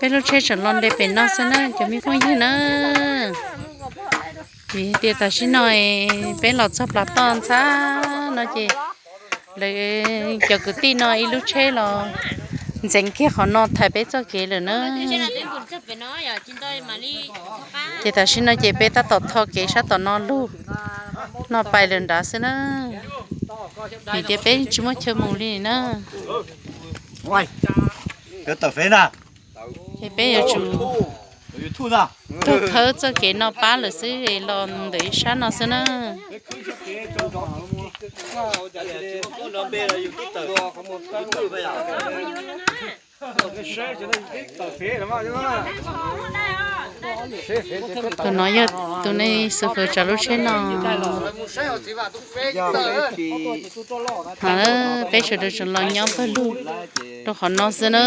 Peb lub tsheb tseem los nte pem no xwb na cov me phooj ywg na. Vim tias tam sim no peb los txog plas toj ntxhab no ces lawv cov kwv tij no ib lub tsheb los ntxeev kiag qhov no thaiv peb txoj kev lawm na. Ces tam sim no ces peb tab tom tho kev sab tom no lug no pais lawm nrad xwb na. Vim tias peb tsis muaj chaw mus li na. Ces peb yuav tsum tug khawb txoj kev no pab lawm xwb, los ntawm ib sab no xwb na. Tus no yog tus neeg xu fwm tsav lub tsheb no. Peb sawv daws tseem los nyob pawg lug rau qhov no xwb na.